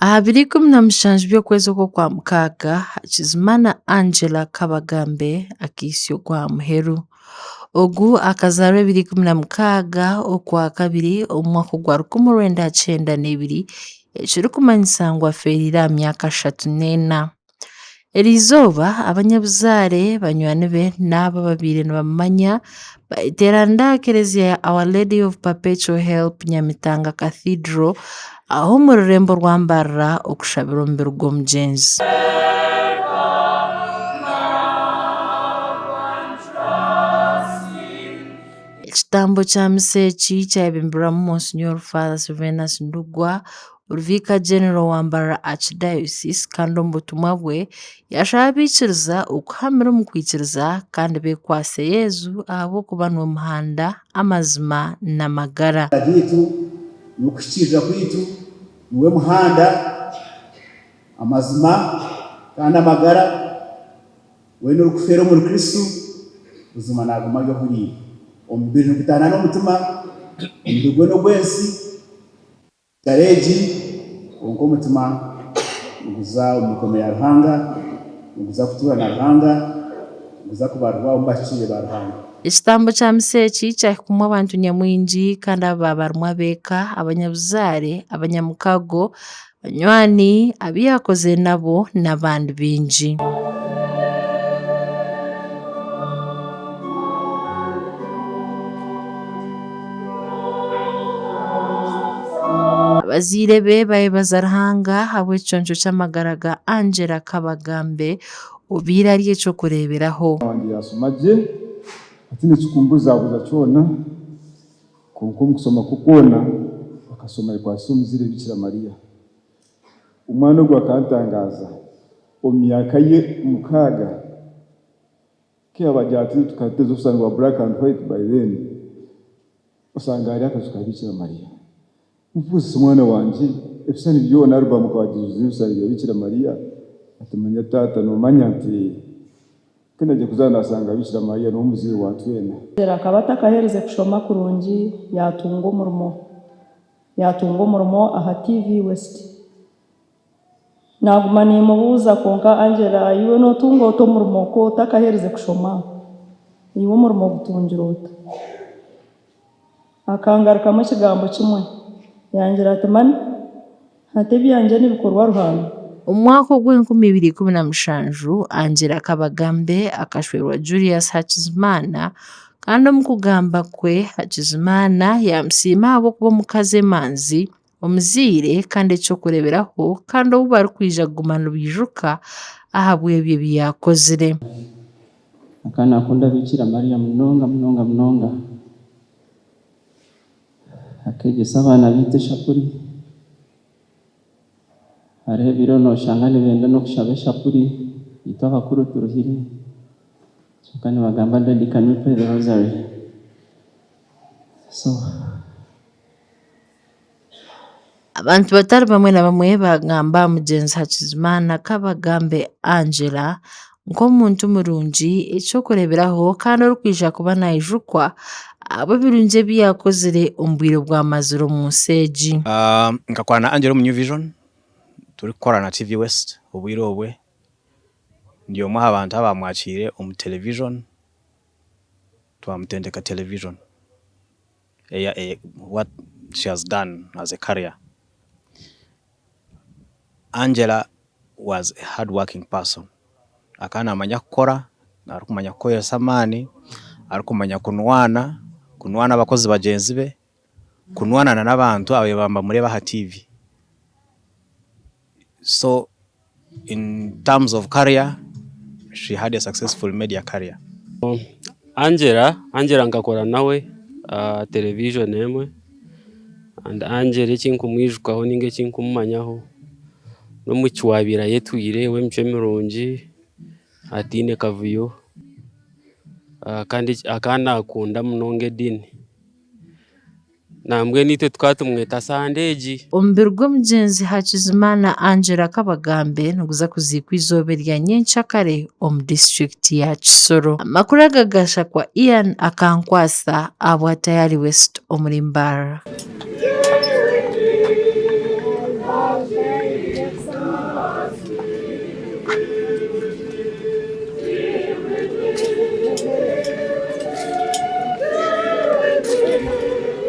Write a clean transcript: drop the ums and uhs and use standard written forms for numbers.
Aha biro 17 by'okwezi oku Okwamukaaga, Hakizimana Angella Kabagambe akaitsya ogw'aha muheru. Ogu akazaarwa ebiro 16 Okwakabiri omu mwaka ogwa 1992 ekirikumanyisa ngu afeereire aha myaka 34. Eriizooba abanyabuzaare, banywani be n'abo ababaire nibamumanya bayeteeranire aha kereziya ya Our Lady of Perpetual Help Nyamitanga Cathedral aho omu rurembo rwa Mbarara okushabira omubiri gw'omugyenzi. Ekitambo kya misa eki kyayebemberwamu Monsignor Father Sylvanus Ndugwa ori Vicar General wa Mbarara Archdiocese kandi omu butumwa bwe yashaba abaikiriza okuhamira omu kwikiriza kandi bekwatse Yesu ahabw'okuba niwe muhanda, amazima n'amagara. Ryaitu n'okuhikiirira kwaitu, niwe muhanda, amazima kandi amagara. Weena orikufeera omuri Kristo, buzima naaguma ari ohuriire. Omubiri nigutaana n'omutima, omubiri gwe n'ogw'ensi. Magara egi, kwonka omutima niguza omu mikono ya Ruhanga, niguza kutuura na Ruhanga, niguza kubarwa omu bahikiriire ba Ruhanga. Ekitambo kya misa eki kyahikwamu abantu nyamwingi kandi aba barimu ab'eka, abanyabuzaare, abanyamukago, banywani, abu yaakozire nabo n'abandi baingi. Abazaire be bayebaza Ruhanga ahabw'ekiconco ky'amagara ga Angella Kabagambe obaire ari eky'okureeberaho. Wangye yaashoma gye ataine ekirikumbuzabuza kyona, kwonka omu kushoma kwe kwona akashoma ayekwatsire omuzaire Bikira Mariya. Omwana ogu akantangaaza, omu myaka ye mukaaga Ku yaabagira ati, Tukateeza obushushani bwa black and white by then, osanga hariho akaju ka Biikira Mariya. Mubuuzise mwana wangye, ebishushani byona album ekaba agiijuziire ebishushani bya Biikira Mariya? Ati, Manya taata, noomanya nti ku naagiire kuzaara naashanga Biikira Mariya niwe muzaire wa twena. Akaba atakaherize kushoma kurungi yaatunga omurimo. Yaatunga omurimo aha TV West. Naaguma niimubuuza, Kwonka Angela, iwe nootunga ota omurimo ku otakaherize kushoma? Iwe omurimo ogutungire ota? Akangarukamu ekigambo kimwe, yangira ati, Mami, hati ebyangye nibikorwa Ruhanga. Omu mwaka ogw'enkumi ibiri ikumi na mushanju, Angela Kabagambe akashwerwa Julius Hakizimana kandi omu kugamba kwe, Hakizimana yaamusiima ahabw'okuba omukazi emanzi, omuzaire kandi eky'okureeberaho kandi ou barikwija kuguma nibaijuka ahabw'ebyo ebi yaakozire. Akaba naakunda Biikira Mariya munonga munonga munonga. Akeegyesa abaana baitu eshapuri. Hariho ebiro nooshanga nibenda n'okushaba eshapuri, itwe abakuru turuhire, kyonka nibagamba Daddy can we pray the rosary? So. Abantu batari bamwe na bamwe baagamba aha mugyenzi Hakizimana Kabagambe Angela nk'omuntu murungi, eky'okureeberaho kandi orikwija kuba naijukwa ahabw'ebirungi ebi yaakozire omu bwire obu amazire omu nsi egi. Nkakora na Angela omu New Vision turikukora na TV West obwire obwe, ndi omwe aha bantu abamwakiire omu television twamutendeka television. What she has done as a career. Angela was a hard working person, akaba namanya kukora, arikumanya kukozesa amaani, arikumanya kunwana, kunwana abakozi bagyenzi be, kunwana n'abantu ababaire nibamureeba aha TV. So in terms of career, she had a successful media career. Angela, Angela nkakora nawe aha television emwe and Angela eki nkumwijukaho ninga eki nkumumanyaho n'omwishiki owabaire ayetwire ow'emicwe mirungi ataine kavuyo kandi akaba nakunda munonga ediini. Nambwenu itwe tukaba tumweta Sandeegi. Omubiri gw'omugyenzi Hakizimana Angella Kabagambe niguza kuziikwa eizooba erya nyenkyakare omu disiturikiti ya Kisoro. Amakuru aga gashakwa Ian Akankwasa ahabwa Tayari West omuri Mbarara.